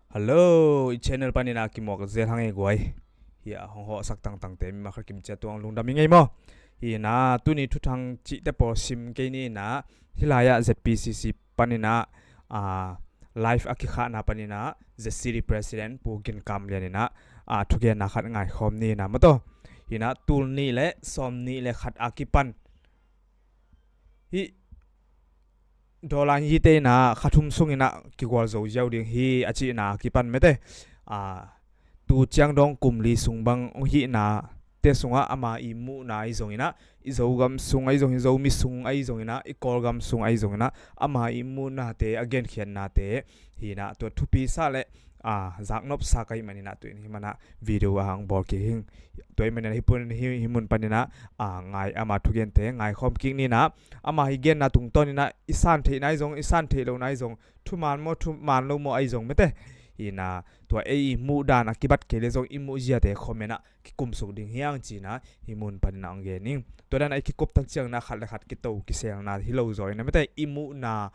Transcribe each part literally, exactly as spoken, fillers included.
Hello, i channel panin a kimuak zel hang ei guai. Hi a hong hawhsak tangtangte mi makhat kim cia tuang lungdam i ngei maw? Hi na tuni thuthang cihte pawl sim kei ni na, hi lai ah Z P C C panin a, a, live a kikhahna panin a, Z C D President Pu Gin Kam Lian in a, a, thugenna khat ngaikhawm ni na maw taw. Hi na tul nih le sawm nih le khat a kipan hi dollar hi te in a kha thum sungin a kigual zo ziau ding hi a cihna a kipan mete. A, tu ciang dong kum li sung bang hong hihna te sungah ama i muhna ahi zongin a, i Zogam sung ahi zongin, Zomi sung ahi zongin a, i Kawlgam sung ahi zongin a, ama i muhnate, a genkhiatnate hi na tua thupi sa le, a, zaknop sa ka hih manin a, tu in hi man a video a hang bawl kik hing. Tua hih manin a hih pun, hih, hih mun panin a, a, ngai ama thugente ngaikhawm kik ni na, ama hi genna tungtawn in a i san theihna ahi zong, i san theih lohna ahi zong, thuman maw, thuman lo maw ahi zong mete. Hi na tua ei i muhdan a kibat kei le zong i muhziate comment ah kikumsuk ding hi hang ci na hih mun panin a hong gen ing. Tua dan a i kikup tak ciang na khat le khat kito kiselna hi lo zaw in a mete, i muhna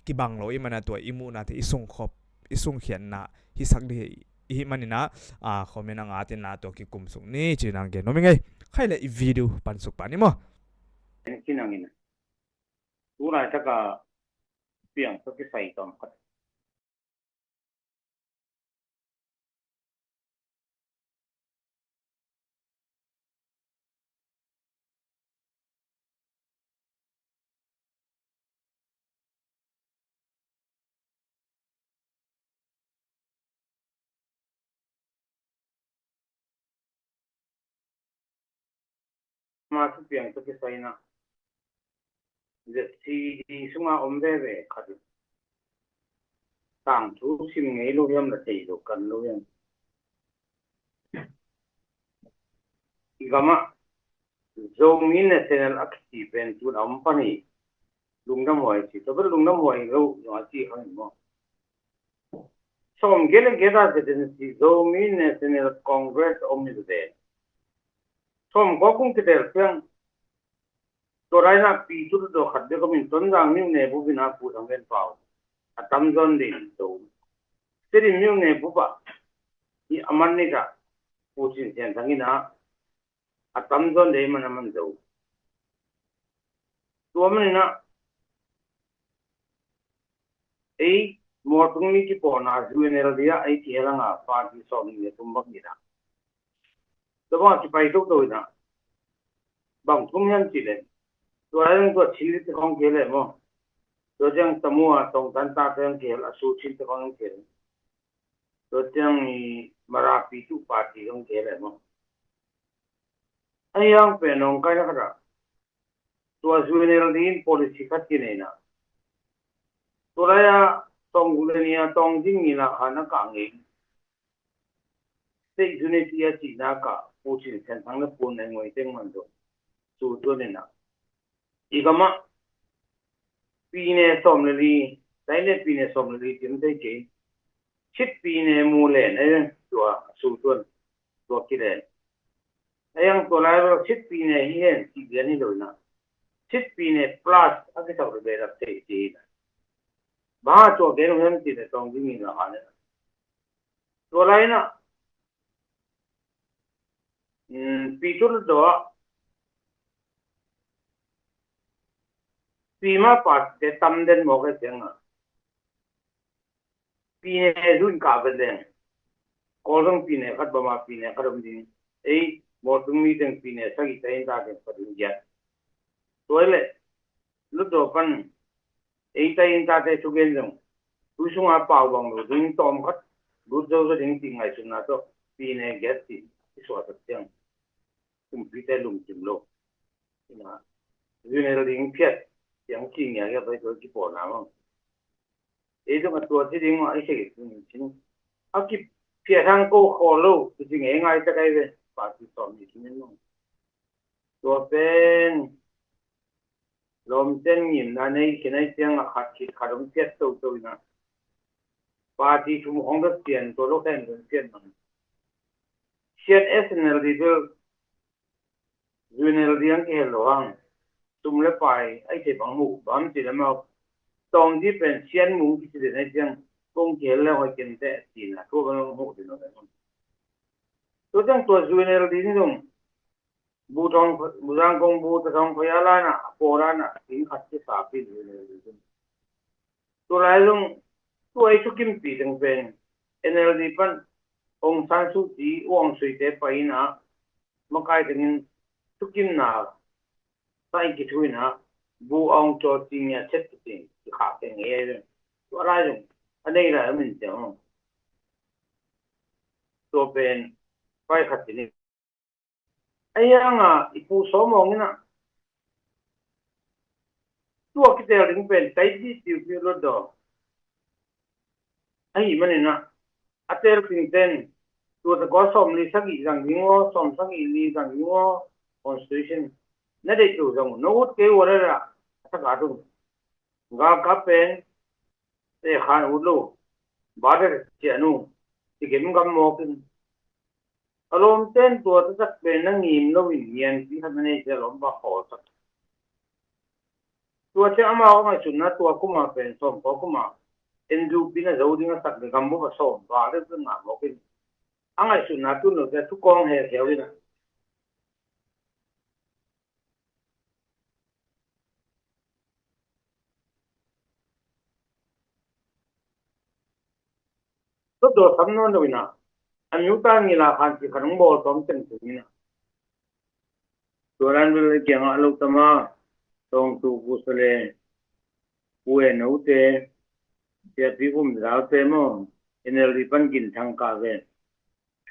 kibang lo i man a tua i muhnate i sungkhop, i sungkhiatna hisak ding hi, i hih manin a, a, comment a ngat in a tua kikumsuk ni ci na hong gen nuam i ngei. Khai le i video pansuk pah ni maw? En kinang in a. Tu laitak a piang ka kisai tawm khat. Ama thupiang tawh kisai in a, Z C D sunga om veve khat in tangthu sim ngei lo hiam, la thei lo kan lo hiam? I gamah Zomi National a kici pen tun a om pan hi. Lungdam huai ci, tua bel lungdam huai lo zong a ci kha hi maw? Sawm gele geta zetensi Zomi National Congress om hi ve. Sawm kua kung kitel piang. Tua daina pi tu tu khat bek om in Tonzang miu ne bu bina pu thang ven pau a tamzon ding to. Seri miu ne bu pa i aman ni ta pu sin sian thang ina a tamzon dei man a man zo. Tua man in a, ei, mualtung mi kipawlna zuinel dia ei kihel anga party sawm nih le thum bang in a. Tua bang a kipai toto in a. Bang thum hiam cih leh. Tua hiam tua Chin lit te khong kihel e maw. Tua ciang Tamu a tongtan ta te khong kihel, a Su Chin te khong kihel. Tua ciang i Marapi tu party khong kihel e maw. A hiang pen nong kaina khat a. Tua zuinel ding in policy khat kinei na. Tua lai a tong guk le nih a tong ding ni la kha na ka ngei. State unity a cihna ka pu cin sen thang na pu na ngoi teng man zo. Su tuan in a. I gamah pine sawm le li, taine pine sawm le li tim tei kei. Cit pine mu len, eh, tua Su tuan, tua kilen. A yang tua lai bel cit pine hi hen, ci gen hi lo ina. Cit pine plus a kisak le belak tei ci hi na. Ba tua gen hen ci le tong ding in la ha le. Tua lai na. Hmm, pi tu le doa. Pi ma pa te tam den mo ke teng a. Pine zun ka vet leng. Kawlgam pine khat, Bama pine khat om ding. Ei, Mawltung mi teng pine sagih ta in ta teng patin giat. Tua le, Hlutdaw pan ei ta in tate thugen zong tu sunga pau bang lo ding tawm khat lut zo zo ding ti ngaihsutna tawh pine giat ti i suahtak ciang kumpite lungkim lo. Ina, zuinel ding phiat tiang ci ngiagia pai tua kipawlna mang. Ei zong a tua ci ding mah i sei cin a kiphiat hang ko khawl lo, kici ngei ngai ta kai ve. Party sawm ni kinin mang. Tua pen lawmten ngimna nei khinai ciang a khat khit khat hong phiat toto ina. Party thum hong bek pian tua lo khen hong phiat mang. Siat S N L D bel zuinel ding kihel lo hang. Sum le pai ai thei bang mu bam ci le mau. Tawng di pen sian mung kici den ai ciang kong kihel le hoih kei inteh, ci-in a thu a kan hong huh ding lo le. Tua ciang tua zu NLD ni zong, bu thong, bu zang kong bu ta thong paya lai na, a paw lai na, ting khat ci sa pi zu NLD zong. Tua lai zong, tua i thukimpih teng pen, NLD pan, Aung San Suu Kyi, Aung Sui te pai in a, makai tengin, thukimna, sa in kithu in a, bu Aung Kyaw Hting a chet tu ting, ki khak teng e, tua lai zong, a nei lai a min teng, tua pen, pai khat tini. A yang a, i pu sawm awng in a, tua kitel ding pen, tai di tiu tiu lo do. Ahi manin a, a tel ting ten, tua ta ko sawm li sagih zang ding aw, sawm sagih li zang ding aw, constitution. Na deih tu zang, na ut kei ua le la, a tak a tung. Galkap pen, te khan ut lo, ba te cia nu, ti gem gam mawk in. A lawmten tua taktak pen na ngim loin ngianpi khat na nei cia lawm ba khawlsak. Tua cia amau a ngaihsutna tua kuma pen sawm kua kuma NUP na zo ding a sak le gam bup a sawm ba le pen ngah mawk in. A ngaihsutna tun lo cia thukawng hekheu in a. Tua tua sam nawn lo in a, a miu ta ngila khan ci khan hong bawl tawm teng tung in a. Tua dan bel kiangah lo tama, tawng tu pu sa le, pu e no te, sia pi kum zau te maw, NLD pan gin thang ka ve.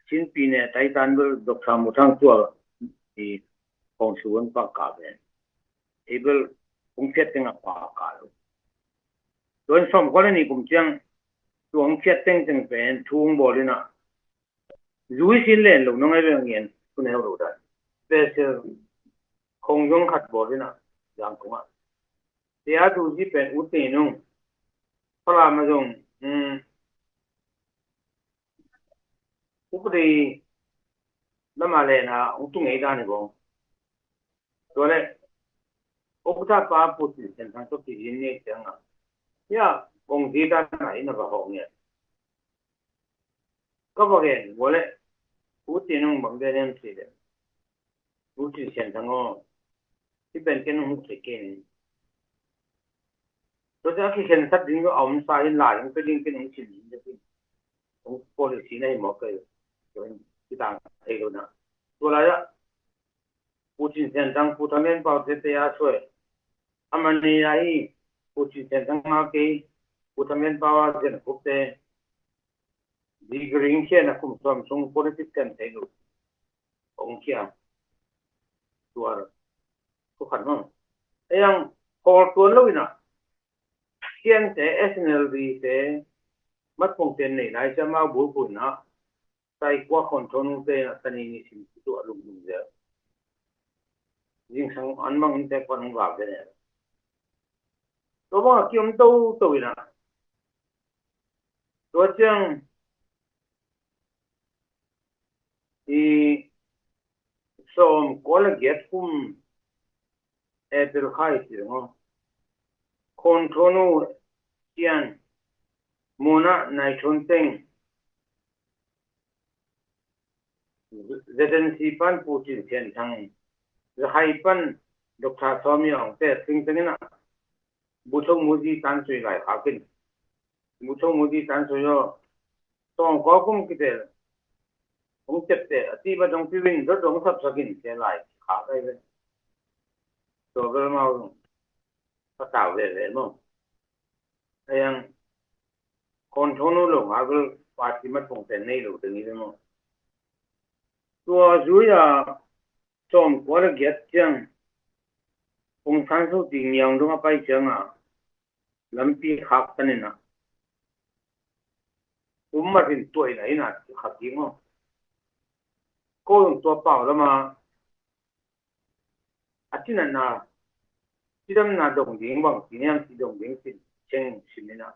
Chin pi ne tai tan bel Doctor Mu Thang Tual i kong su an pak ka ve. Ei bel kong fiat teng a pak ka lo. Tuan sawm kua le ni kum ciang, tuang fiat teng teng pen thung bawl in a. Zui sin len lo nong ai ve ngian, kun heu lo dan. Special kong zong khat bawl in a, zang kong a. Tia tu zi pen ut ni nung. Pala ma zong, um, upadi lama le na, ung tung ei dan ni bong. Tua le, ukta pa Pu Cin Sian Thang tua ki yin ni ciang a. Ya, kong zi dan na in a va hong ya. Ka va gen, ua le, Pu Cin Nung bang den en si le. Pu Cin Sian Thang aw. Hi pen ken hong khe ken. Tua ciang a kikhen sat ding a om sa in lai hong pe ding ken hong cin ding ding. Hong policy na hi mawk kei. Tua in kitang thei lo na. Tua lai a. Pu Cin Sian Thang, Pu Tham Yen Pau te te a suai. A man ni a hi, Pu Cin Sian Thang a kei, Pu Tham Yen Pau a Zen Khup te. Degree in khia na kum sawm sung politics kan thei lo. Ong khia. Tuar. Thu khat maw. A yang khawl tuan lo in a. Sian te, S N L D te, mat pong te nei lai cia mau bul pun a. Sai kua khon thon ung te a, tani ni sin tu a lum lum zel. Zingsang an mang in te kua nung val te ne. Tua bang a kiom to to in a. Tua ciang i sawm kua le giat kum April khai ti ngaw. Khon thonu Sian, Mona Nai Thon Teng, Z N C pan Pu Cin Sian Thang, Zahai pan Doctor Sawmi Aung te sing tengin a, Buthong Muzi Tan Sui lai khakin. Buthong Muzi Tan Sui yo, tawng kua kum kitel. Hong tepte, a ti ba dong piwin, dot dong sapsakin, te lai, kha kai ve. Tua bel mau, ka tau ve ve mo. A yang, khon thonu lo, nga bel, party mat pong ten nei lo, te ni ve mo. Tua zui a, sawm kua le giat ciang, Aung San Suu Kyi ngiang dong a pai ciang a, lampi khak tanin a. Um matin tuaina in a khak ding aw. Ko dong tua pau lama. A cinatna. Cidamna dong ding bang, ciniam ci dong ding cin, ceng cin in a.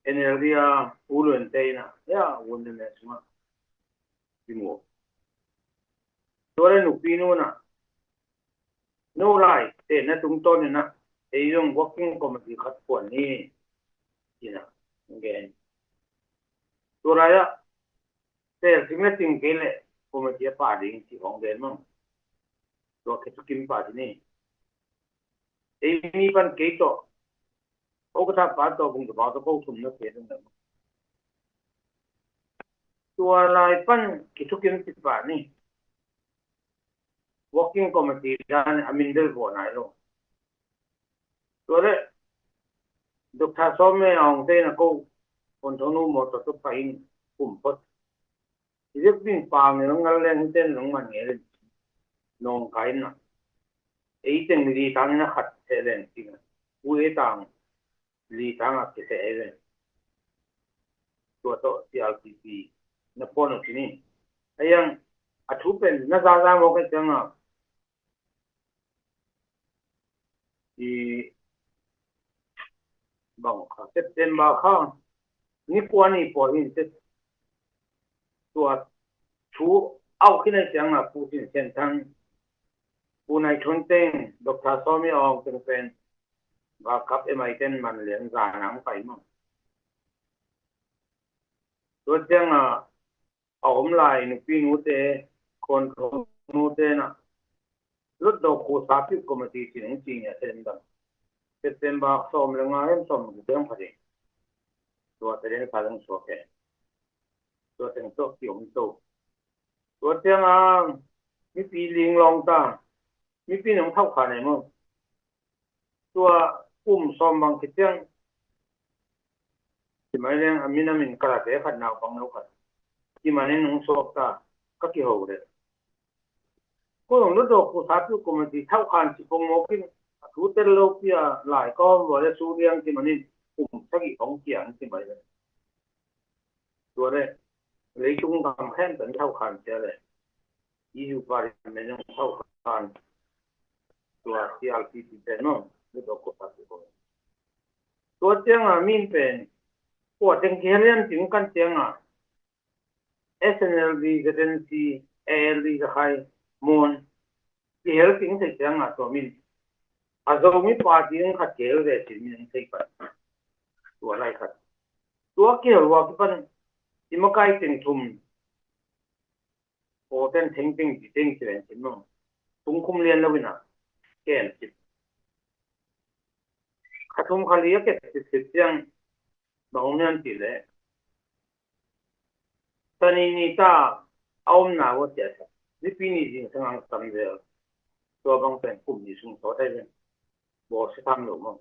N L D a, u luen te in a. Ya, u luen te sunga. Di mu. Tua le nupi nu na. No lai, te na tungtawn in a, ei zong working committee khat puan ni, ci in a, Gen. Tua lai-ah tel sing le ting kei le committee a pah ding ci hong gen mah. Tua kei thukim pah ci ni. Ei mi pan kei tawh, ko ka thapa tawh, kung ka pau tawh, ko thum na kei ding le mah. Tua lai pan kithukim ci pah ni. Working committee dan a min bel vuah nai lo. Tua le Doctor Sawm le a hong teina ko, kon thonu mawtaw tu pahin kum phot. Hi dek ding pang ni long ngal leng hiten long man ngel in nong kai na. Ei teng li tang na khat he leng ting. U ei tang li tang a kise ei leng. Tua tawh C R P P na pon o ci ni. Ayang a thu pen na za za mo ka ciang a. I bang kha September kha ni kua ni pua hin te tua thu au khin ai ciang a Pu Cin Sian Thang, Pu Nai Thun Teng, Doctor Sawmi Awng teng pen ba kap M I ten man lian za nang pai mah. Tua ciang a a om lai nupi nute, kon nute na Lutdawk Khusa Piu Committee ci nung ci nia, September, September sawm le nga hem sawm le guk hem kha ding. Tua te den sa leng suak he. Tua teng tawh ki om to. Tua ciang a mipi ling long ta. Mipi nong thauh kha nei mo. Tua kum sawm bang kiciang. Ci mai leng a min a min karate khat naupang no khat. Ci mai nung suak ta ka kiho le. Ko long Lutdawk Khusa Piu Committee thauh khan ci pong mawk in a thu tel lo pia lai ka hom vua le su riang ci manin kum sagih hong kiang ci mai le. Tua le leitung gam khem tan thauh khan cia le. E U Parliament in thauh khan tua C R P P pen no, Lutdawk Khusa Piu Committee. Tua ciang a min pen kua teng kihel hiam cing kan ciang a S N L D, Z N C, A L D, Rakhine, Mon kihel cing thei ciang a tua min a Zomi party in khat kihel ve cin min thei pan. Tua lai khat. Tua kihel ua kipan i makai teng thum. Aw ten theng teng ci teng ci len cin no. Tung khum lian lo in a kem cip. Kha thum kha li a kep cip cip ciang bang om hiam cih leh. Tani ni ta a omna ua ciah sa. Nipi ni zingsang ang tam zel. Tua bang pen kum ni sung sawt ai ven. Bawl sa tham lo mawng.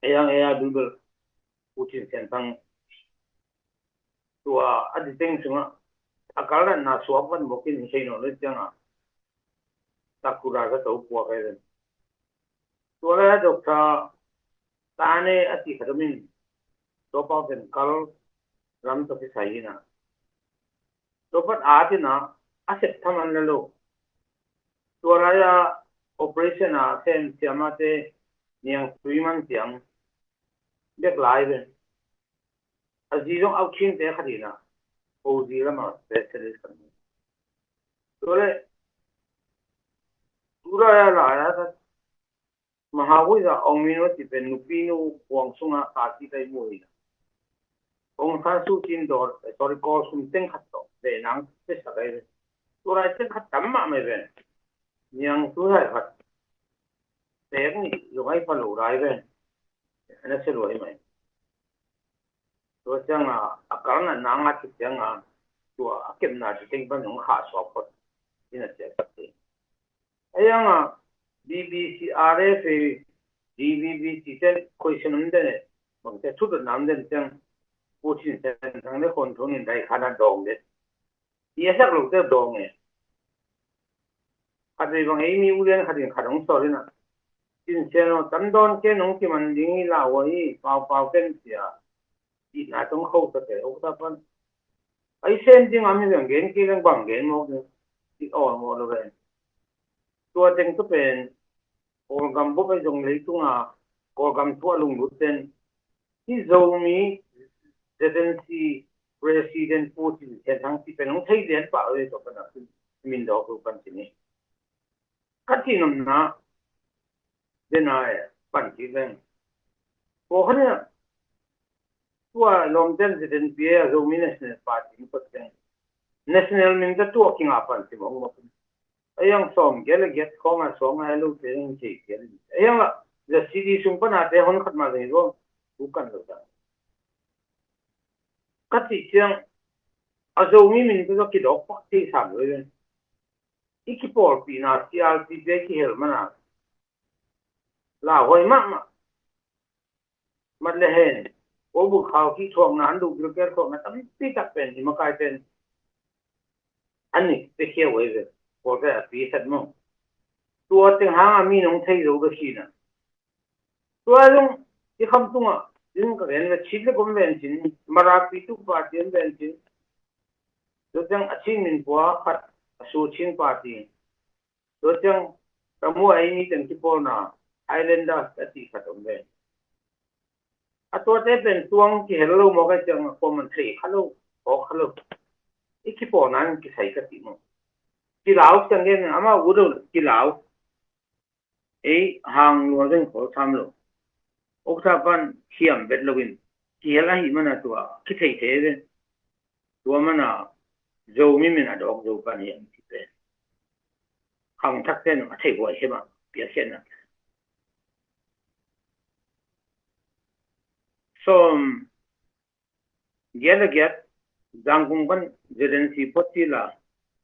Ei ang ei a dul bel U Cin Sian Thang tua a diteng sungah a kalnatna suak van bawkin hei nawn lo ciangah takura ka to puak ai ven. Tua lai a Doctor Tane a ti khat om in tua pau pen kal lam tawh kisai hi na. Tua pat a tina a sep thaman la lo. Tua lai a operation a sem siamate niang tui man tiang bek lai ven. A zi zong au khin te khat hi na. O zi lamah specialist kan. Tua le tua lai a lai a Maha Vuiza Aung Min Wati pen nupi nu huang sunga kati kai mu hi na. Aung San Suu Kyi dawr, eh, sorry, kawl sum teng khat tawh ve nang pe sa kai ve. Tua lai teng khat tam mah mai ve. Niang tu hai khat. Tek ni zong ai pa lo lai ve. Ana se lo ai mai. Tua ciang a, a kalna nang a ci ciang a, tua a kepna ci teng pan zong kha suak pot. Ina ciak tak te. A yang a B B C, R F A, D V B C ten question om den e, bang te thudot nam den ciang, Pu Cin Sian Thang le kon thon in dai khana dawng den. I a sak lo te dawng e. Khat vei bang ei mi ulian khat in khat hong sawl in a. Cin Sian aw, tam dawn ken hong kiman ding i lau a i, pau pau ken cia. Itna tong kho ta te, ok ta pan. Ai sen ding a mi veng gen ki veng bang gen mawk ding. Ti awl mawk lo ven. Tua teng tu pen Kawlgam bawk ai zong leitunga Kawlgam thu a lunglut ten hi Zomi Z N C President Pu Cin Sian Thang ci pen hong thei lian pah oi tua pan a min dawk lo pan ci ni. Ka ci nopna dena e pan ci veng. Kawlgam Tua lawmten ZNP a Zomi National Party in koteng national min ta tua kingah pan si mawkmawk. A yang sawm giat le giat khawng a sawng a lo te ding thei giat. A yang la ZCD sung pan a te hon khat ma zong i lo tu kan lo ta. Ka ti ciang a Zomi min ta kidawk pak thei sam lo i ven. I kipawlpihna CRPP a kihel mana lauhuai mahmah. Mat le hen ko buk khau kih thuakna an duh bilker thuakna tampi tak pen i makai pen an ni pekhia huai ve. Pawlkhat a pi khat maw? Tua teng hanga mi nong thei zo ve khin a. Tua zong i Khamtung ah in ka gen ve, Chin le gom ven cin, Marapi tu pa tian ven cin. Tua ciang a Chin min pua khat a Su Chin pa ti. Tua ciang Tamu a i ni teng kipawlna Islanders a ti khat om ve. A tuate pen tuang kihel lo mawk a ciang a kuaman thei kha lo, phawk kha lo. I kipawlna in kisai ka ti maw? Kilau ciang gen ama ut lo kilau. Ei hang lua zeng khawl tham lo. Uksa pan hiam bet loin kihel ahi mana tua kithei thei ve. Tua mana Zomi min a dawk zo pan hiam ti pen khangthak ten a thei huai hiam a piakhia na. Sawm giat le giat Zangkung pan ZNC phot ci la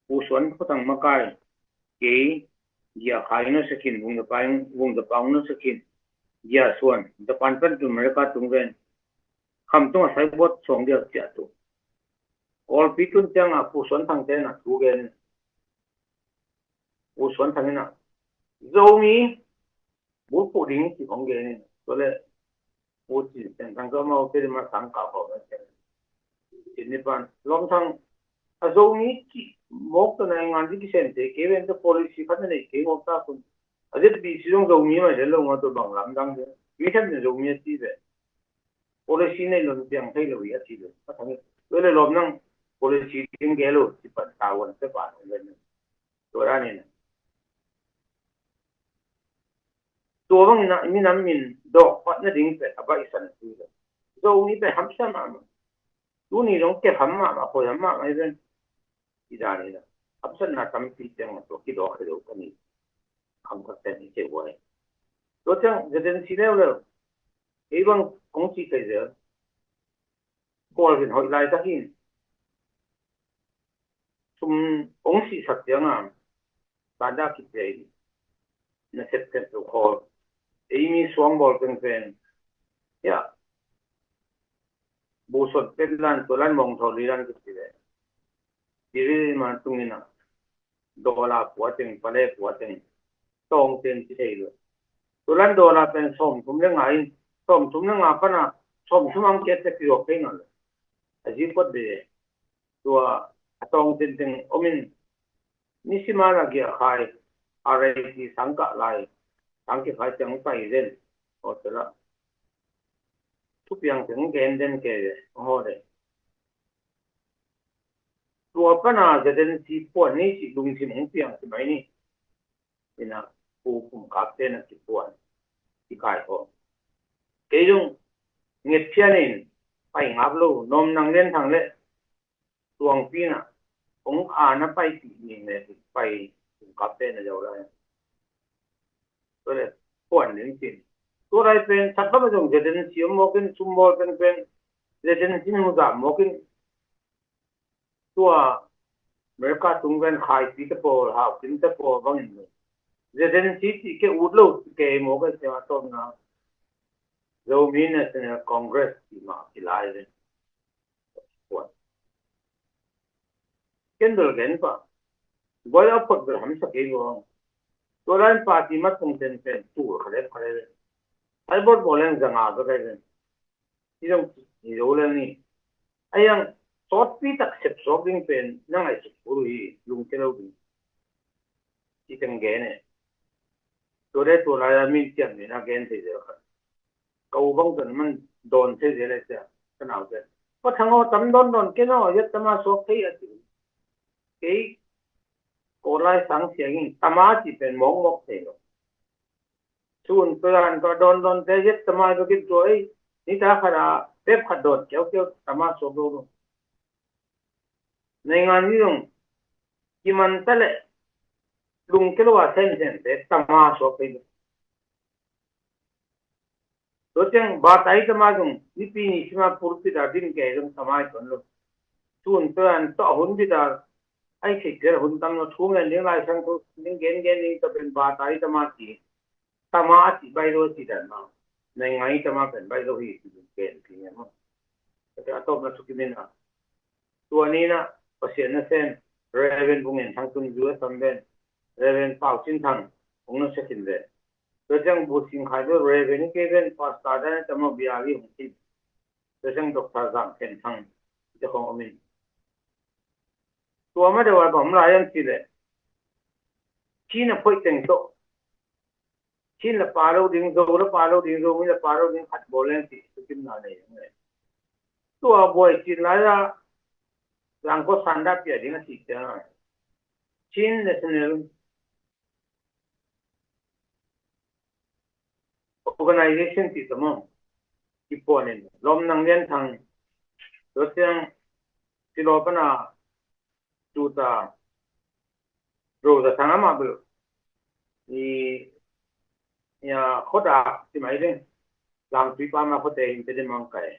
Pu Suan Khotang makai kei Gia Khai na sakin, Vung Za Paung, Vung Za Paung na sakin, Gia Suan Japan pan tu America tung ven. Khamtung a sai buat sawng dia cia tu. Kawlpi tun ciang a Pu Suan Thang te na thu gen. Pu Suan Thang in a Zomi bulphuh ding ci kong gen in. Tua le Pu Cin Sen Thang ka mau te ma sang ka kau na sen. Cin ni pan lom thang a Zomi ci mawk ta na ngan di kisen te ke ven ta policy khat na nei ke mawk ta kun. A ZBC zong Zomi mai le lo ma tua bang lam dang de. Mi khat na Zomi a ci ve. Policy nei lo piang thei lo hi a ci lo. A thang i. Tua le lom nang policy ding ge lo ci pan ta wan te pan wan le. Tua dan in tua bangin a minam min dawk patna ding pen a baihsan a tui lo. Zomi pen hamsa mahmah. Tuni zong kep ham mahmah, khoi ham mahmah hi pen. I dan in a hamsatna tampi ciang a tua kidawk hi lo ka ni. Kham khat ten hi kei huai. Tua ciang ZNC leuleu. Kei bang kong ci kei zel. Khualzin hoih laitakin sum hong sihsak cianga banda kipia in na sepsep lo khawl. Ei mi suang bawl pengpeng. Ya. Busot petlan tualan mawngthaw lilan kipia. Diri man tungina. Dollar pua teng, pale pua teng, tawng teng ci thei lo. Tulan dollar pen sawmthum le nga in, sawmthum le nga pana sawmthum ang kiat te kiruak thei nawn lo. A zi kuat de tua a tawng teng teng om in, nisima la Gia Khai, R I T sang kah lai, sang kikhai ciang pai den. Aw tela thupiang teng gen den ke de, aw de. Tua pana ZNC puan ni ci lungsim hong piang ci mai ni. Ina pu kum kap te na kipuan kikai ko. Kei zong nget phian in pai ngap lo, nom nang len thang le tuang pina hong ana pai pi ning le pai kum kap te na zo lai. Tua le puan ning cin. Tua lai pen sak kap a zong ZNC om mawkin, sum bawl pen pen ZNC in huzam mawkin. Tua America tung ven Khaipi te pawl, Haukim te pawl bangin ZNC ti ke ut lo ke maw ka sia tawmna Zomi National Congress ti ma kilai ven. Ken bel gen pa. Boy a phot bel hamsa kei lo. Tua lai party mat kong ten pen tur khalem khalem. Ai bot bol leng zanga ka kai ven. Hi zong hi zo lel ni. A yang sawtpi tak sep sawk ding pen na ngaihsut kul uh hi, lungkia lo ding. Ci teng gen e. Tua dai tua lai a min ciam ni na gen thei zel khat. Ka u bang tun man dawn thei zel e cia ka nau cia. Pa thang aw tam dawn dawn ken aw yat tama sawk thei a ci. Kei ko lai sang siangin tama ci pen mawkmawk thei lo. Sun pelan ka dawn dawn te yet tamai ka kip tua ei. Ni ta khat a Pep khat dawn kiaukiau tama suak lo lo. Naingan ni zong kiman ta leh lungkia lo a semsemte tama suak thei lo. Tua ciang batai tama zong nipi ni sima pulpit a din kei zong tama i tuan lo. Tun tua an tawh hun bit a ai thei pial hun tam lo, thu ngen ding, Lai Siangtho ding gen gen ding, tua pen batai tama ti. Tama a cih baih lo a cih dan mah. Naingan i tama pen baih lo hi, ti pen ti ngen maw. Tua a tawpna Thukim in a, tua ni-in a Pasian nasem Reverend Bung En Thang tun U S a om ven, Reverend Pau Cin Thang hong nusia khin ve. Tua ciang Bu Sing Khai bel Reverend hi kei ven, Pastor dan a tama bia hi hong khin. Tua ciang Doctor Zang Khen Thang te khong om in. Tua ma deuh a bang om lai hiam cih leh, Chin a phoih teng tawh, Chin la pa lo ding, Zo la pa lo ding, Zomi la pa lo ding khat bawl leng cih Thukim na nei ding le. Tua buai cin lai a Zangkua san dah pia ding a cih ciang a, Chin National Organization cih ta maw, kipuan in, Lawm Nang Lian Thang, tua ciang Silaw pan a tuta Rosa Thang, amah bel i, ya, khuadak ci mai ding, Langtui pa ma khuate in te ding mang kai,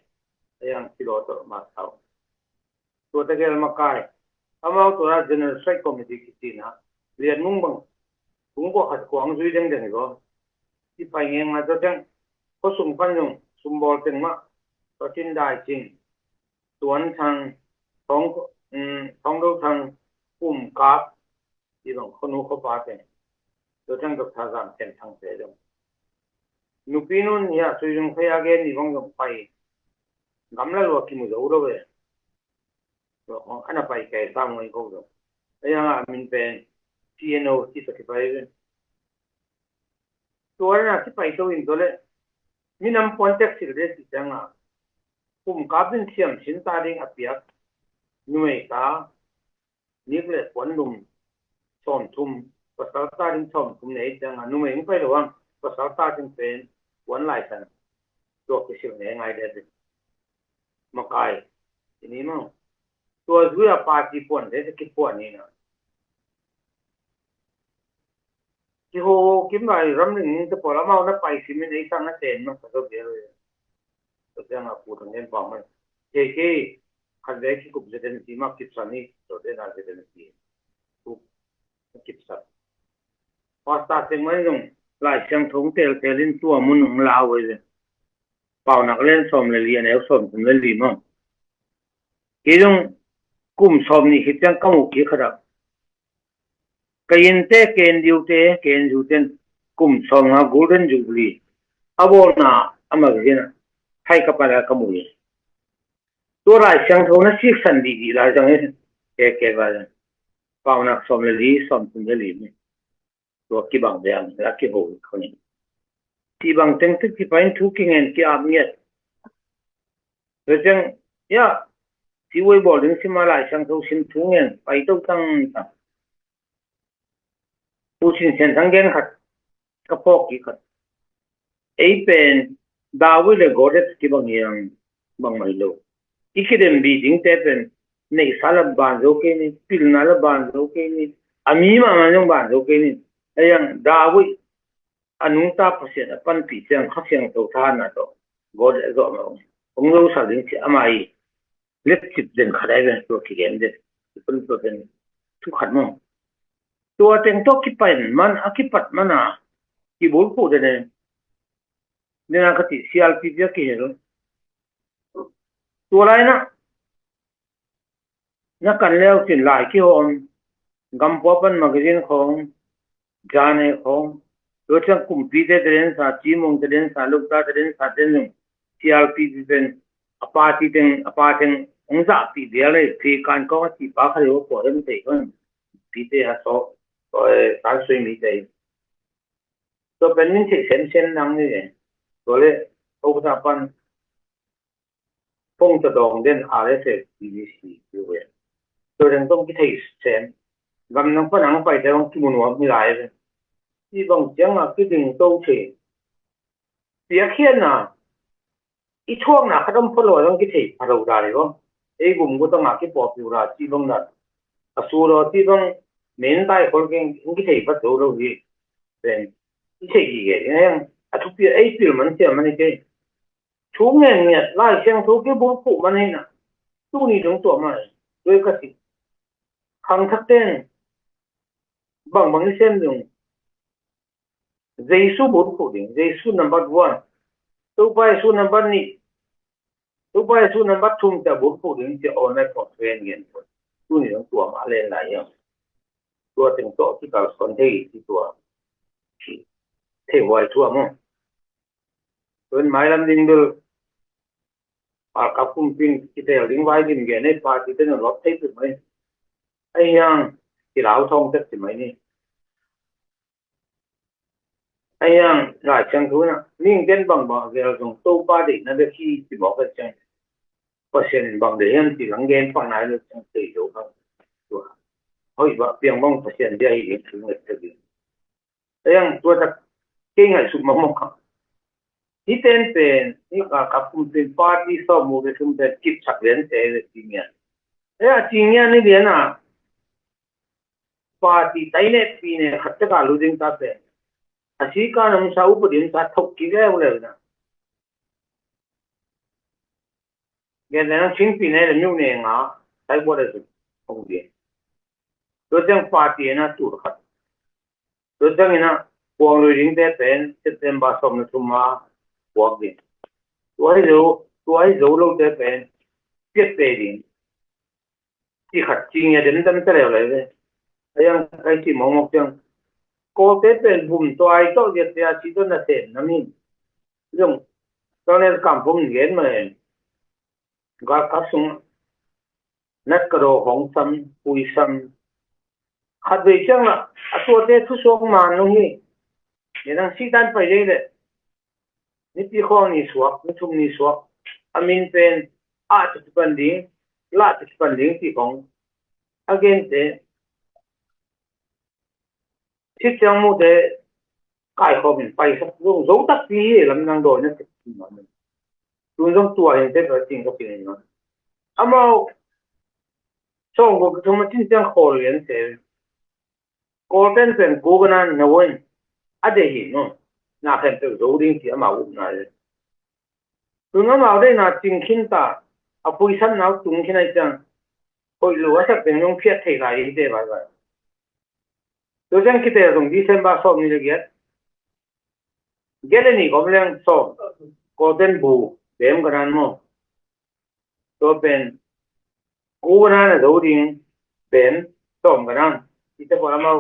a yang Silaw tawh ma thau. Tua tegel makai, amau tua General Strike Committee kici-in a, Lian Mung bang, kung kua khat kuang zui dengdeng hi zaw. I pai ngeng a, tua teng, khuasung pan zong sumbawl teng mah, tua cin Dai Cing, Tuan Thang, Thawng, um, Thawng Do Thang, Kum Kap, i bang khuanu khuapa teng, tua teng Doctor Zang Khen Thang te zong. Nupi nun hi a, Sui Zung Phei a gen ni bang zong pai, gamla lua kimu zo lo ve. Tua khong ana pai kei sam ngoi ko zong. A yang a min pen T N O ci sa kipai ve. Tua na kipai to in tua le, minam puan tek sil de ci ciang a, Kum Kap in thiam sin ta ding a piak numei ta nik le puan lum sawmthum, pasal ta ding sawmthum nei ciang a, numei hong pai lo hang, pasal ta ding pen puan lai san. Tua kisil ne ngai de. Makai, i ni maw. Tua zui a party puan de kipuan ni na. Kiho kim lai ram ling te pawl amau na pai simin ei sang na ten ma sa zo bia lo. Tua ciang a Pu Thang Lian Pau man, kei kei khat ve kikup zetin ci ma kipsa ni, tua te na zetin ci. Kup kipsa. Pastor teng man zong Lai Siangtho teltel in tua mun hong lau ei ve. Paunak lian sawm le li, a neu sawmthum le li maw. Kei zong kum sawm nih khit ciang ka mu kik khat ah, ka innte, ka inn diute, ka inn diute in kum sawm nga Golden Jubilee a bawlna a magazine ah hai ka pan a ka mu hi. Tua Lai Siangtho na siksan dihdih lai zang hi. Ke ke vai zang. Paunak sawm le li, sawmthum le li ni. Tua kibang ve ang, la kiho hi khawng hi. Cih bang teng tawh kipai in thu kingen ki-ap ngiat. Tua ciang, ya, ci uai bawl ding sim a, Lai Siangtho sim thu ngen pai to tangtang. Pu Cin Sian Thang gen khat ka phawk kik khat. Ei pen David le Goliath kibang hi hang, bangmah hi lo. I kidem bi dingte pen neihsa la ban zo kei ni, pilna la ban zo kei ni, a mi mahmah zong ban zo kei ni. Ei ang David a nungta Pasian a panpih ciang Kha Siangtho thahatna tawh Goliath zawh mah hong, hong zosal ding ci a, ama i letcip den khat ai ven tua kigen den. Tua pen thu khat maw. Tua teng tawh kipan man, a kipat man a kibulphuh den e. Nena ka cih C R P P a kihel. Tua lai na na kan leu cin lai kihawm, Gampua pan magazine khawng, Jane khawng, tua ciang kumpite te den sa, Cimung te den sa, Lukta te den sa, te den zong C R P P pen a party teng, a pa teng hong zahpih vial ei, Pheikan khawng a cih pa kha deuh a pua dem tei khawng, pite a sawk, tua, eh, San Sui mite. Tua pen min theih semsem nang ni ve. Tua le, Okata pan phone tawh dawng den R S F, B B C, U S. Tua dang tawh kithei sem. Gam nang pan ang pai te hong kimu nuam hi lai ve. Hih bang ciang a kiding to thei. Piakkhiatna. i thuakna khat om pha lo zong kithei pha lo dan hi lo. Ei gum gu tangah kipawlpi ura ci bang dan, a su lo ci bang, min tai khol keng kithei pha zo lo hi. Pen i thei hi ge, a thupi ei pil man siam man hi kei. Thu ngen ngiat Lai Siangtho kibulphuh man hi na. Tuni dong tua mai. Doi ka si. Khangthak ten bangbang i sem dong. Jesu bulphuh ding, Jesu number one. Topa Jesu number nih. Topa Jesu number thum ta bulphuh ding ci a online khawng pen gen. Tuni dong tua mah len lai hiam. Tua teng tawh kikal sawn thei ci tua. Thei huai tua maw. Tua in mailam ding bel, a kap kum pin kitel ding vai dim gen ei, party te nun lawp thei pin mai. Ahi hang kilau thawng tek ci mai ni. Ahi hang Lai Siangtho na, ning ken bangbang a gel zong Topa deihna bek hi ci mawk a ciang, Pasian in bang deih hiam ci lang gen pah nai lo ciang thei zo kha. Tua hoih bah piang bang Pasian dia hi ding ci nget thei ding. Ahi hang tua tak kei ngaihsut mahmah kha. Hih ten pen, hih ka, ka pum pen party sawm mu ve thum pen kipsak lian te ve ci ngian. Ahi a ci ngian ni lian a, party tai ne pi ne khat tak a lu ding ta pen, a si ka nam sa upa ding sa thok ki leu leu na. Gen le nang Chin pi ne le miu ne nga, tai bua le su, hong ding. Tua ciang party na tu khat. Tua ciangin ah, kuang lui dingte pen September sawm le thum a puak ding. Tua hi zo, tua hi zo lote pen piat pe ding. Ci khat ci ngia demdem ta leu lai ve. Ahi hang kai ci mawkmawk ciang, Kawlte pen bum tua ai tawh ziat te a ci tawh na sem na min. Zong Colonel Kam Pum in gen mah e. Galkap sung nat ka daw hong sam, pui sam. Khat vei ciang lah a tuate thusuak man lo hi. Ni nang sih dan pai dei leh, nipi khawng ni suak, ni thum ni suak, a min pen ah ci kipan ding, lah ci kipan ding ti khawng a gente. Sit ciang mute kaikhawm in paisak zong zo takpi hi, lam nang dawi na tek. Tun zong tua hin tek a cing ka cing in. Amau sawng ko ka thum a cin ciang khawl lian se. Kawlten pen ku ka nan na win a deih hi no. Na khen tek zo ding ci amau upna le. Tun amau deihna cing khin ta, a puisamna tung khin ai ciang, hoih lo a sak teng zong phiat thei lai hi te vai vai. Tua ciang kitel zong December sawm ni le giat. Giat le ni kom leng sawm. Golden bu bem ka nan maw. Tua pen ku ka nan a zo ding bem sawm ka nan. Ite pawl amau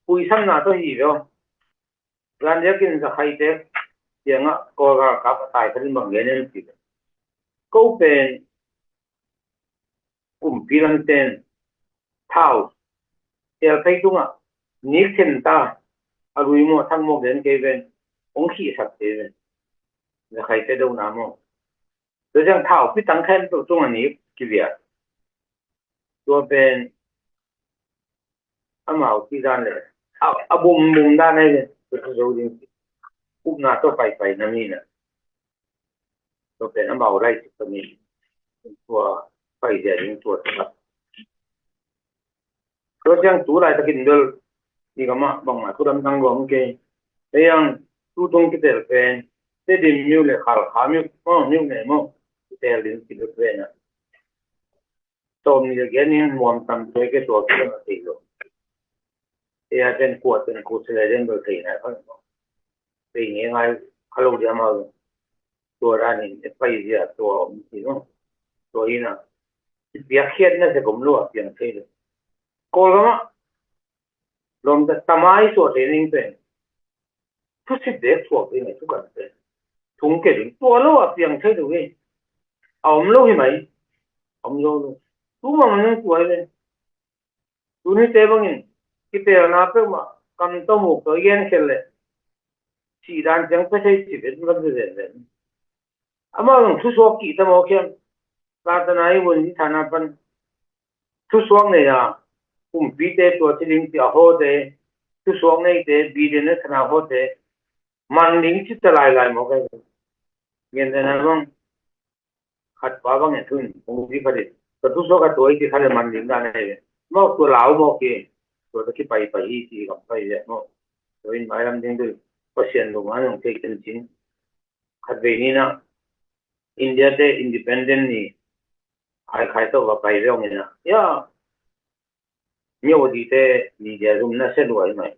puisamna tawh hi veo. Zan diakin zakhaite tiangah kawlgal kap a tai khatin bang gen en ti. Ko pen kumpi lamten thau tel phei tungah nik them ta a lui maw thak maw gen kei ven, hong khihsak kei ven. Zakhaite dona maw. Tua ciang thau pitang khen tuk tungah nik kivia. Tua pen amau pi dan le a, a bum bum dan ai le tua zo ding. Upna tawh paipai na mi na. Tua pen amau lai ci ka mi. Tua pai dia ding tua tua. Tua ciang tu laitakin bel i gamah bangmah thu lamdang luam kei. Ei ang tu tung kitel pen Tedim miu le Khalkha miu, oh, miu ne maw kitel ding kilut pen a. Sawm ni le giat ni muam tam te ke tua kitel a thei lo. Ei a ten kuat ten kuat se le den bel thei nai kha lo. Thei ngai ngai kha lo dia maw. Tua danin e pai zia tua om ti no. Tua ina i piakkhiatna se kom lo a piang thei lo. Kawlgama lawmta tamai suah thei ning pen thusit dek suak ding a thukan pen thung ke ding tua lo a piang thei lo hi. A om lo hi mai. A om lo lo. Tu ma ma nung tua hi le. Tuni te bangin kitelna peuhmah kam tawh muk tawh gen khel leh sihdan ciang pia thei cih vet kan ven ven. Amau zong thusuak kihta mawk hiam? Satana i vun i thana pan thusuak nei a, kumpite tua ci ding ci a hawte, thusuak neite, biden a thana hawte man ding ci ta lailai mawk a. Gentehna bang khat pa bang en thun, kong zi khat in. Ka tu so ka tuai ti khat le man ding dan ai ve. Mau tua lau mau ki. Tua ta ki pai pai hi ti kam pai ve mau. Tua in mai lam ding dui. Pasian lo ngan ong thei ken cin. Khat ve ni na. India te independent ni. Ai khai to va pai ve ong ni na. Ya. Myo di te ni dia zum na se luai mai.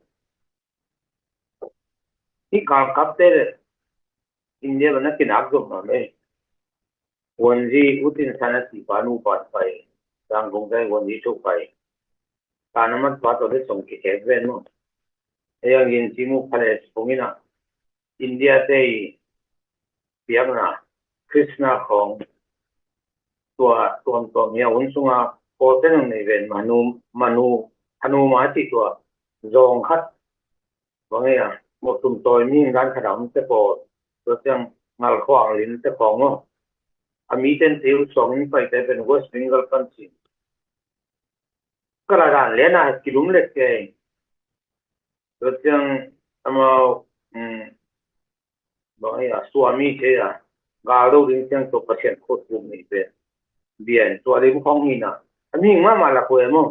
Hi kal kap te le. India ba na kinak zum ma me. Wanzi utin sana ti pa nu pa pai. Sang kong kai wanzi chuk pai. Tanamat pa to de song ki kek ven mo. Eyang yin ti mu pale song ina. India te i piakna Krishna khong tua tuam tuam hi a hun sunga Paul te nang nei ven manu manu hanu ma ti tua zong khat bang hi a mo tum toi mi gan khat a om te Paul tua tiang ngal khuang lin te khong mo a mi ten te u song in pai te pen West Bengal pan si kala dan le na kilum le ke tua tiang amau bang hi a suami thei a gal do ding tiang tua Pasian khut buk nei pen bian tua lim khong hi na a ming mama la kue mo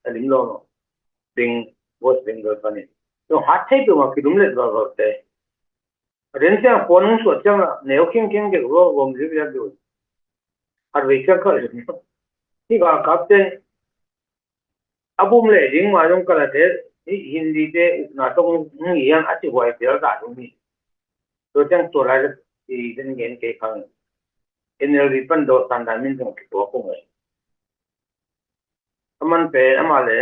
a lim lo no ding West Bengal panin tua hat thei tua ma kidum let gal gal te a den tiang puan hong suat tiang a neu khiang khiang deuh lo gom zip zip deuh hat vei tiang kal hi gal kap te a bum leh ding ma zong kala te Hindi te ukna tong hong hi hiang a ci huai pial ta dong hi. Tua tiang tua lai i den gen kei khang NLD pan do standard min zong ki tua kong ai. A man pen ama le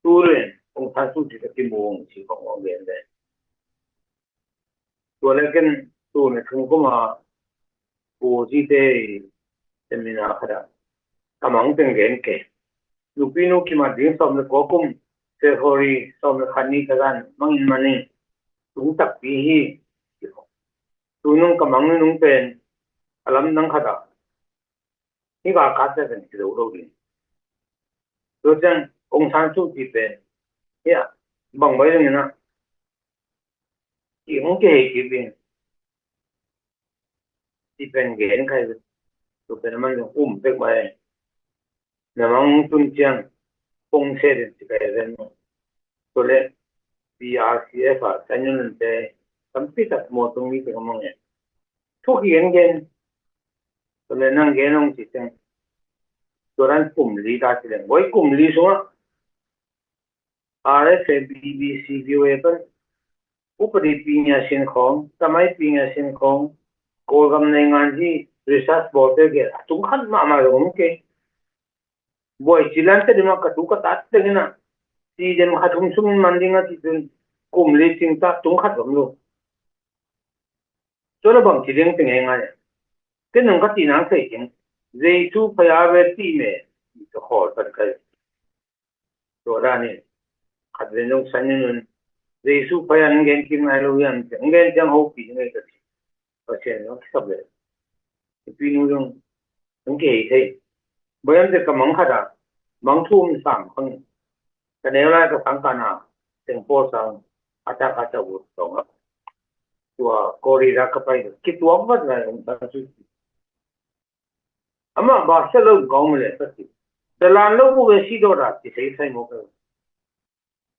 tu rin Aung San Suu Kyi ta ki mung ci kong ong gen le. Tua le ken tu ne thung kuma pu ci te seminar khat a ka mang teng gen ke. Nupi nu kimat ding sawm le kua kum February sawm le khat ni ka zan mang in mani tung takpi hi. Tunung ka mang nung pen a lam nang khat a hi ka ka te pen ki lo lo ding. Tua ciang Aung San Suu Kyi pen hi a bang bai ding na ki hong ki hei ki bin ti pen gen kai tu pen man um pek mai. Na mang tun ciang kong se den ti kai ven mo. Tua le PRCF a sai nun te tampi tak mo tung mi te ka mang e. Thu ki gen gen. Tua le nang gen ong ci ciang tua ran kum li ta ci leng boi kum li sunga RFA, BBC, VOA pan upadi pi ngia sin khong, tamai pi ngia sin khong, Kawlgam nei ngan hi research bawl te ke a tung khat mahmah lo om ke. Buai ci lan te dima ka tu ka tat te ngina ti dem khat hum sum man ding a ti tun kum li cing ta tung khat om lo. Tua la bang ci ding te ngei ngai. Te nung ka ti nang thei ding. Jesu phaya ve ti me. Ka khol pat kai. Tua dan in khat ven zong san in un Jesu phaya an gen kim ngai lo hiam ci an gen ciang hopi ngai ka ci. Pasian zong kisap le. Pi nu zong zong kihei thei. Bayam te ka mang khat a mang thum sam khang. Ka neu lai ka sang ka na teng pawl sang a tak a tak ut tong a. Tua kori ra ka pai kituak vat lai ong ta su. Amah ba sia lo kong mele sa si. Dalan lo bu ve si do da ti sei sai mo ka.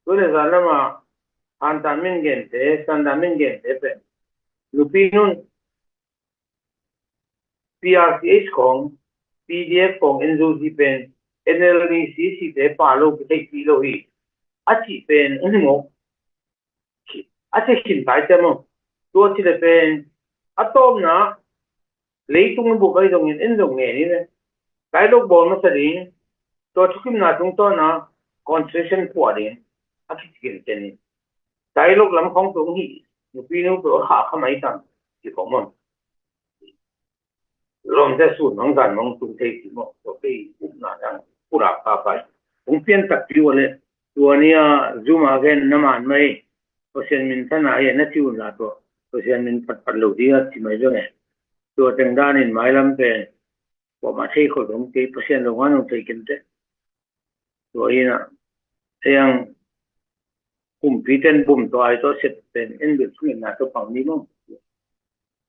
Tua le zan lama hanta min gen te sanda min gen te pen lupi nun PRCH kong PDF kong NUG pen NLD CC te pa lo ki thei pi lo hi. A ci pen ung mo. A ci khin tai te mo. Tua ci le pen a tawmna leitung buk ai zongin en zong nge ni le dialogue bawl masa ding tua thukimna tungtawna concession puah ding a kicikin tenin dialogue lam khawng tung hi nupi nu pe a kha kha mai tam ci khawng maw. Lawmte sun hong zan hong tung thei ci maw tua kei upna dang pura pa pai hong pian takpi ua le tua nia zuma gen na man mai Pasian min thana hi na ci un la tua Pasian min phatphat lo ding a ci mai zong e. Tua teng danin mailam pen kuamah thei khol dong kei Pasian lo ngan hong thei kente. Tua hi na ei ang kumpi ten bum tua ai tua sep pen en bil thungetna tua pang ni maw.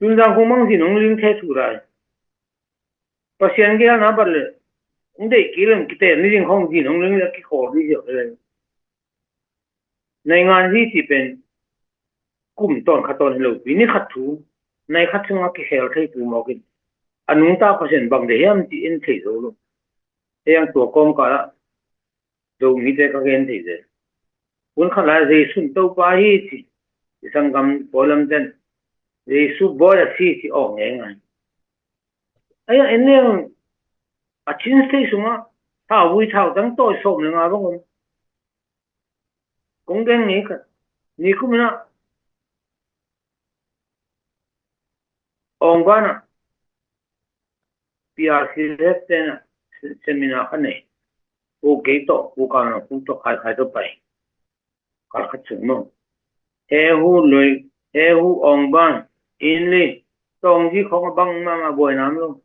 Tunzang kong mang zin hong ling the thu lai. Pasian gelna bat le hong deih kei lem kite ni ding khong zin hong ling le kikhawl ding ziau le. Naingan hi ci pen kum tawn khat tawn hi lo pi, ni khat thu, nai khat sungah kikhel thei tu mawk in, a nungta Pasian bang de hiam ci in thei zo lo. Ei ang tua kawmkal ah Zomite ka gen thei zel. Hun khat lai Jesu'n Topa hi ci, i sanggam pawi lam ten Jesu bawi a si ci awk ngeingai. Ei ang en leng a chin state sungah thauvui thautang tawi sawm le nga bang om. Kong gen ngei khat, nikum in ah Awngban ah P R C F ten ah seminar khat nei. Pu kei tawh, Pu Kang Nang Pu tawh, Khai Khai tawh pai. Kal khat sung maw. He hu lui, he hu Awngban, Inli, Tawngzi khong a bang mahmah buai nam lo.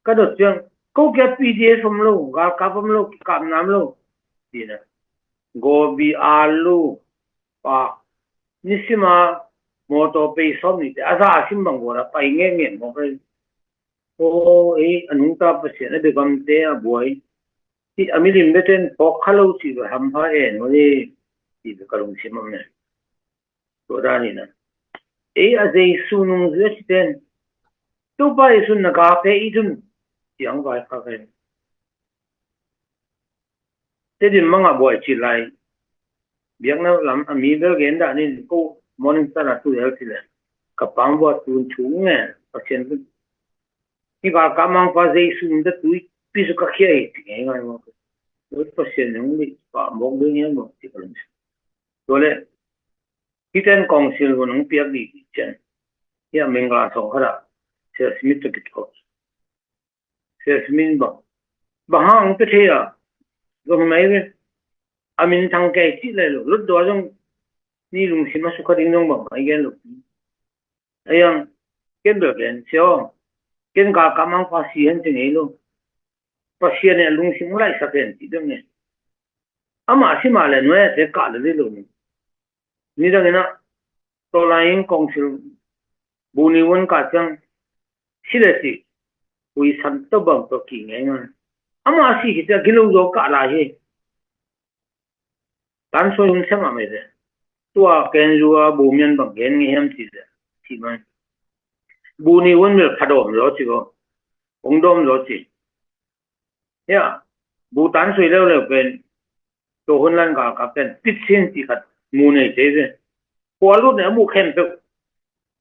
Ka dot ciang, ko kia P D F om lo, galkap om lo, kikap nam lo. Tina. Gobi alu, pa. Nisima, motor pei sawm ni te, a za a sim bang buai a pai nge nge maw kai. O, ei, a nungta Pasian a bia gamte a buai. Ti a milim beten phawk kha lo ci bia hampha en maw ni. Ti bia ka lungsim om ne. Tua dan in a. Ei a Jesu nungzui a citen. Topa Jesu na gate i tun. Ciang vai kha kai. Tedim manga buai ci lai. Biakna lam a mi bel gen dah nin ko Morning Star a tu hel ci le. Ka pang buat tun thu nge Pasian tun. Hi galkap mangpa Jesu min da tui pi su ka khia hi ci ngeingai maw. Tua Pasian nung li pa mawk ding hiam maw ci ka lungsim. Tua le hiten council hun hong piak dih cian. Hia Mingla sawng khat ah Sia Smith tawh kitkop. Sia Smith bang, bang hang hong pia thei a? Zong hi mai ve. A min thang kei cih lai lo. Lotdua zong ni lungsim a sukha ding zong bang mai gen lo. Ei ang, ken bel gen sia aw. Ken galkap mangpa si hen ci ngei lo. Pasian in a lungsim hong laihsak hen ci deuh nge. Amah si mah le nuai a te kah le dih lo ni. Nidang in ah, tawlai in council bu ni wun kah ciang, si le si, hui san tawh bang tawh kih ngeingai. Amah si khit ciang gilo zaw kah lai hi. Tan soi hun sem a mai le. Tua ken zu a bu mian bang gen ngei hiam ci le. Ci mai. Bu ni wun mil pha dawm zaw ci ko. Hong dawm zaw ci. Hia, bu tan soi leuleu pen, tua hun lan galkap pen, pitsin ci khat mu nei thei ve. Khua lut ne a mu khen peuh.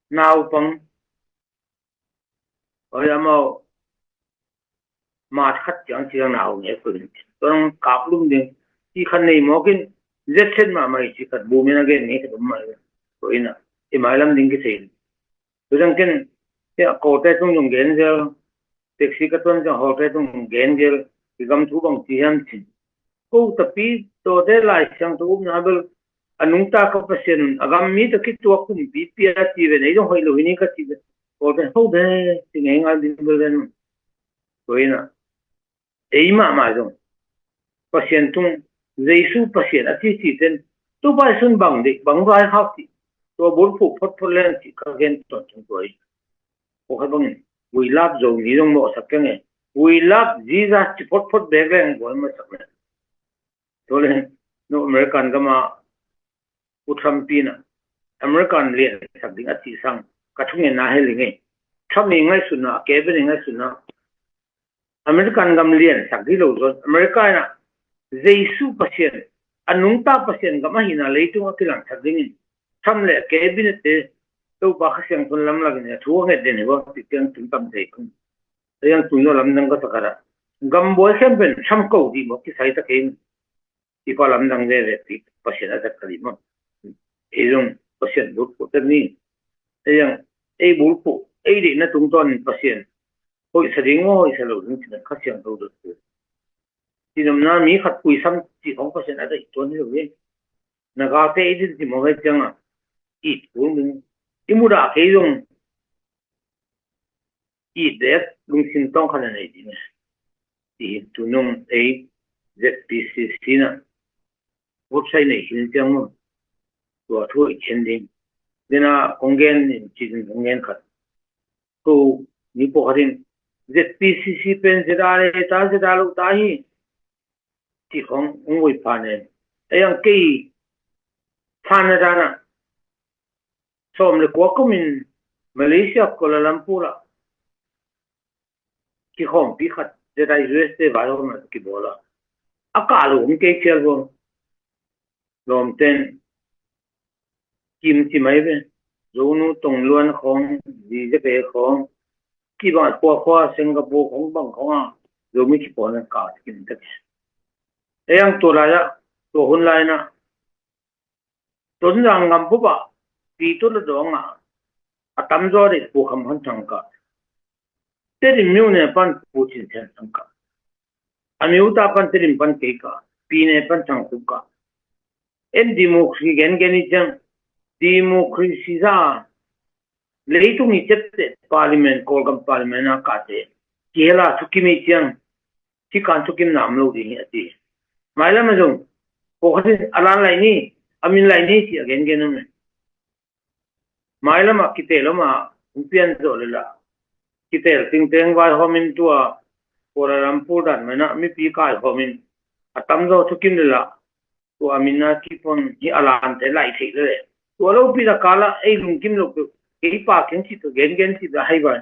Naupang. Oi, amau. Mat khat ciang ciang nau ne peuh. Tua nang kap lum ding. Ci khat nei mawk in, zet set mahmah hi ci khat bu mian a gen ngei khat om mah hi. Tua in ah, i mailam ding kithei. Tua ciang ken, hia, kawte tung zong gen zel. Taxi ka tuan ciang hawte tung gen zel. I gam thu bang ci hiam cin. Ko tapi tawte Lai Siangtho upna bel a nungta ka Pasian un a gam mi tawh kituak kumpi pia ci ve nei zong hoih lo hi ni ka ci ve. Kawte ho be ci ngeingai ding bel ven. Tua in ah. Ei mahmah zong Pasian tung Jesu Pasian a cici ten Topa Jesu in bang deih bang vai khak cih tua bulphuh photphot leng cih ka gen tuan tung tua hi. Kua khat bangin we love Zomi zong mawhsak keng e. We love Jesus ci photphot bek leng buai mawhsak leng. Tua leng no American gama U Trump pi na American liansak ding a cih sang ka thungetna hel hi ngei. Trump i ngaihsutna, a cabinet i ngaihsutna American gam liansak dih lo zaw. America in ah Jesu Pasian, a nungta Pasian gam ahihna leitung a kilangsak dingin Trump le a cabinet te Topa Kha Siangtho in lamlak in a thu a nget den hi bang ti tiang tung tam thei kung. Tiang tung no lamdang ka sakara. Gam buai khempeuh Trump ko dih maw kisai ta kei. I pa lamdang veve pi Pasian a zat ka dih maw. Ei zong Pasian bulphuh tek ni. Ei ang, ei bulphuh, ei deihna tungtawn in Pasian hoihsa ding maw, hoihsa lo ding cih Kha Siangtho dot pu. Cinopna mi khat puisam cih khong Pasian a deih tuan hi lo hi. Na galte i din cih maw ve ciang a it kul ding. I mudah kei zong it dek lungsim tawng khat a nei ding. Ti hi, tunung ei Z P C C na website nei hin ciang maw, tua thu i khen ding. Dena kong gen in ci ding kong gen khat. Ko ni pawh khat in Z P C C pen Z R A ta Z R lo ta hi. Ti khong ung voi pha nen. Ei ang kei phan na dana sawm le kua kumin Malaysia Kuala Lumpur ah kikhawmpi khat Z I U S te vaihawm ah kibawl a, a kah lo om kei cial bawm. Lawmten kim ci mai ve. Zonu Tongluan khawng, Zizeke khawng, kibang a khuakhua Singapore khawng bang khawng a Zomi kipawl nan kah kim tak. Ei ang tua lai ah, tua hun lai na Tonzang gam bup ah Pi Tut la dawng ah a tamzaw dih Pu Kham Khan Thang kah. Tedim myo ne pan Pu Cin Thian Thang kah. A myo ta pan Tedim pan kei kah. Pi ne pan Thang Khup kah. En democracy gen gen i ciang, democracy za leitung i ciapteh parliament, Kawlgam parliament a kahte kihel a thukim i ciang, hih kan thukim nam lo ding hi a ti. Mailam a zong pawlkhat in a lan lai ni, a min lai ni ci a gengen om e. Mailam ah kitel om a hong pian zawh leh lah, kitel tingteng vaihawm in tua Kuala Lumpur dan mai na mipi kaihawm in a tamzaw thukim leh lah, tua min a kipon hi a lante lai theih leh leh, tua lopi la kal ah ei lungkim lo peuh, kei pa keng cih peuh, gengen cih peuh a hei vai.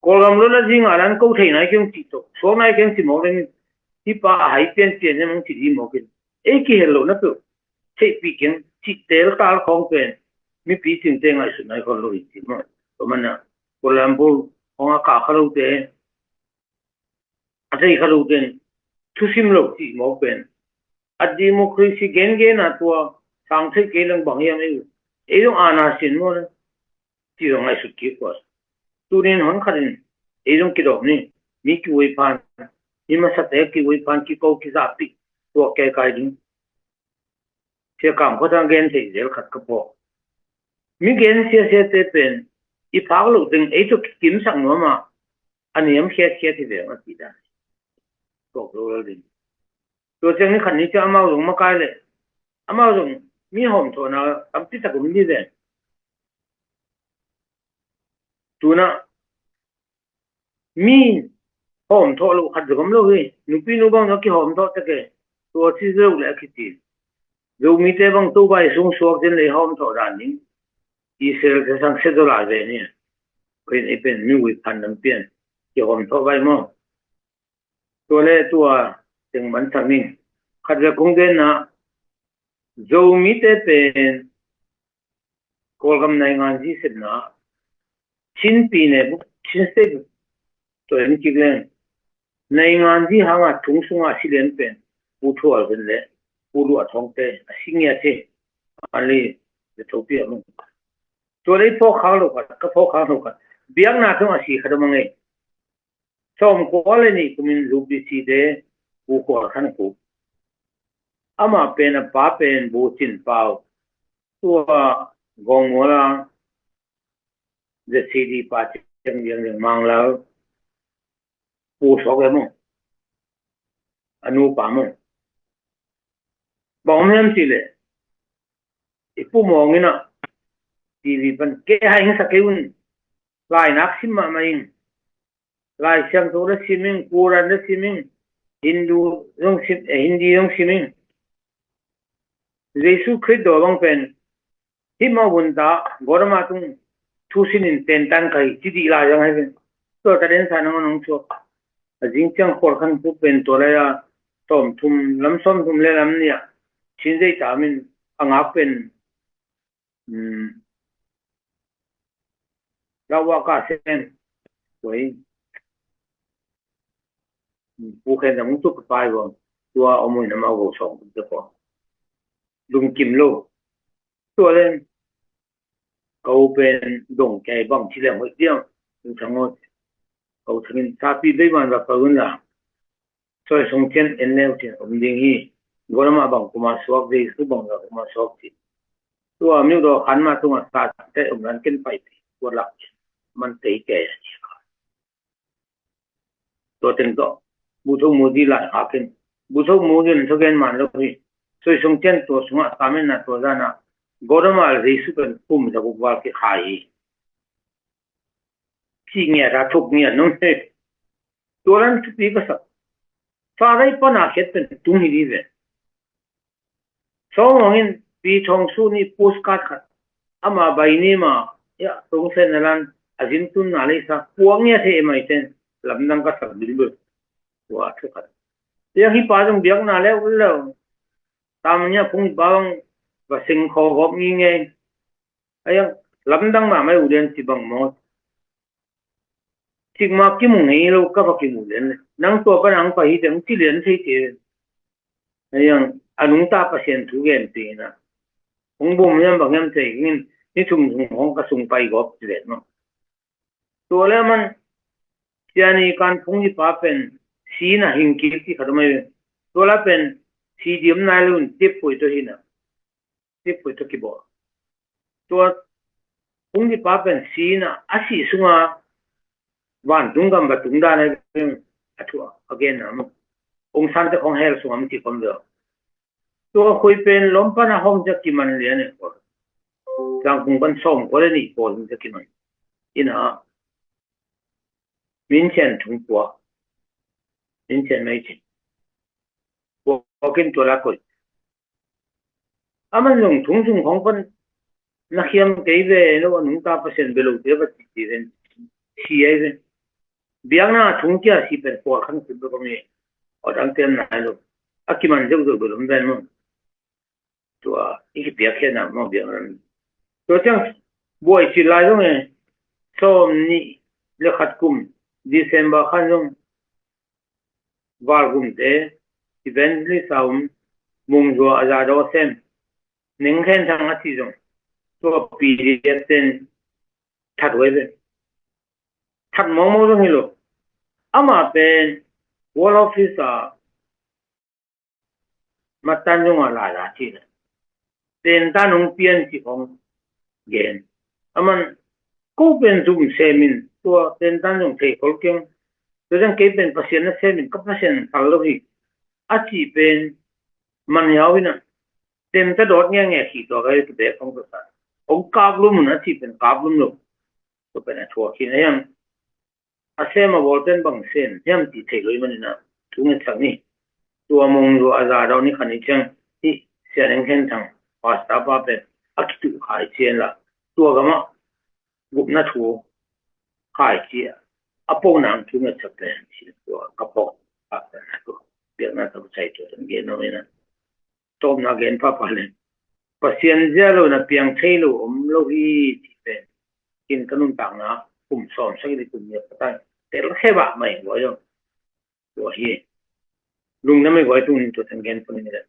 Kawlgam lo la zing a lan ko thei nai keng cih tawh, suak nai keng cih mawk leng, hih pa a hai pianpian hiam hong cih dih mawk in, ei kihel lo na peuh theihpih keng cih tel tal khawng pen mipi cingte ngaihsut nai khol lo hi cih mawk. Tua man a Kuala Lumpur khawng a kah kha lote, a thei kha lote in thusim lo cih mawk pen, a democracy gengen a tua sang thei kei leng bang hiam ei, ei zong ana sin maw le ci zong ngaihsut kik kua. Tunin hon khat in ei zong kidawm ni, mi kiwei phan, mi masate kiwei phan, kiko kizahpih, tua kei kai ding. Sia Kam Khua Thang gen thei zel khat ka pawh. Mi gen siasiate pen i phak loh teng ei tawh kikimsak nuam a, a niam khiatkhiat hi ve a ti dan. Kawk lo lal ding. Tua ciang ni khat ni ciang amau zong makai leh, amau zong mi hawmthawhna tampi tak om dih ve. Tuna mi hawmthawh loh khat zong om lo hi. Nupi nu bang zong kihawmthawh tek e. Tua ci zo leh a kiti. Zomite bang Topa i sung suak cin leh i hawmthawh dan ding. Israel te sang sia zo lai ve ni. Pen ei pen mi ui phan lam pian kihawmthawh vai maw? Tua le tua teng man sak ning. Khat ve kong genna, Zomite pen Kawlgam nainganzi sepna, Chin pi ne buk, Chin State buk tua en kik leng, nainganzi hanga thung sunga si lian pen Pu Thual Hun le Pu Luah Thawngte a si ngiat hi. Ali le thopi a mung. Tua lei phawk khak lo khat, ka phawk khak lo khat, biakna thung a si khat a mang ei. Sawmkua le nih kumin Zupisi te Pu Khual Khan Khup. Amah pen a pa pen Bu Cin Pau. Tua Gawngmuala Z C D pa Ciang Liang Liang Manglal. Pu Sawk em aw. A nu pa maw. Bang om hiam cih leh, i Pu Mawng in ah T V pan kei hai hing sa kei un. Lai nak sim mahmah ing. Lai Siangtho le sim ing, Quran le sim ing, Hindu zong sim, eh, Hindi zong sim ing. Jesu Khrist daw bang pen hih mah vun ta, Gotama tung thu sin in tentan ka hi, ci dih lai zang hai pen. Tua ka den sa nang nong suak. A zing ciang Khual Khan Khup pen tua lai a sawmthum, lam sawmthum le lam nih a Chin Zei ta min a ngak pen, um, Lawa ka sen. Wei. Pu khen dam tuk pai bawm. Tua om ui na mau go sawng tuk te pawh lungkim lo. Tua len, ko pen dong kei bang ci leng hoih diam. Pu Thang aw. Ko Thang in sapi bei man va pa un la. Soi song cian en leu cian om ding hi. Gotama bang kuma suak, Jesu bang la kuma suak ci. Tua miu daw khan ma tunga sa te om lan ken pai pi. Tua lak man tei kei a ci ka. Tua teng tawh Butho Modi lai khakin, Butho Modi in thugen man lo hi. Soi sung tian tua sungah, samin na tua zana Gautama Jesu pen kum zaguk val kikhai hi. Ci ngiat a thuk ngiat nung hi. Tua lan thupi ka sak. Sa dai pana khiat pen tung hi di ve. Sawmawng in Pi Thawng Su nih postcard khat ama bai ni ma ya tungsen na lan a zin tun na leisa puak ngiat he mai ten lamdang ka sak bilbil. Tua thu khat. Tiang hi pa zong biakna leuh leuh. Tamanya phung hi pa bang va sing kho gawp ngingei. Ayang lamdang mahmah uh lian ci bang mawt. Cikmah kimu ngei lo ka va kimu lian le. Nang tua pan ang pa hi teng ci lian thei te. Ayang a nungta Pasian thu gen pi na. Hong bum hiam bang hiam thei ngin ni thum thum hong ka sung pai gawp ci lian maw. Tua le man Siani kan phung hi pa pen si na hing kil ki khat mai. Tua la pen si diam nai lo un tip pui to hi na. Tip pui to ki bo. Tua phung hi pa pen si na a si sunga van tung gam ba tung dan a thu a gen na mo. Ong san te khong hel sunga mi ti kom do. Tua khui pen lom pan a hong ja kiman lian e ko. Tlang kung pan som ko le ni ko hong ja kiman. Ina min chen thung pua. Min chen mai chin. Pua kin tua la koi. Aman lung thung sung khong pan na khiam kei ve lo a nungta Pasian belo te ba ti ti ven. Si ai ve. Biakna thung kia si pen kual khan kut bek om hi. Aw dang tem nai lo. A kiman zeuh zeuh bel om ven maw. Tua i kipiak khiatna maw biakna. Tua ciang buai ci lai zong e. Sawm nih le khat kum December khan zong Valgumte evangelist a um Mungzua a za daw sem Neng Khen Thang a ci zong tua P D F ten that huai ve. That mawngmawng zong hi lo. Amah pen World Office a matan zong a lala ci le. Tentan hong pian ci hong gen. Aman ko pen zum semin tua tentan zong thei khol keng. Tua zong kei pen Pasian na semin ka Pasian thal lo hi. A ci pen man hiau hi na. Tenta dawt nge nge khi tua kai tu bek hong ka sa. Hong kap lum un a ci pen kap lum lo. Tua pen a thuak hi na hiam. A sem a bawl pen bang sem hiam ti thei lo i manin a thu ngetsak ni. Tua Mungzua a za daw ni khan i ciang i Sia Neng Khen Thang pastor pa pen a kituh khai cian la tua gamah gupna thu khai ci a po nang thu ngetsak pen ci tua ka pok a pen a tua biakna ka chai tua tan gen no ina. Tawpna gen pahpah le Pasian zia lo na piang thei lo om lo hi ti pen kin ka nuntakna kum sawm sagih le kum nih a patan tel khe bah mai guai lo. Tua hi lungdam mai guai tung nin tua tan gen pun ni le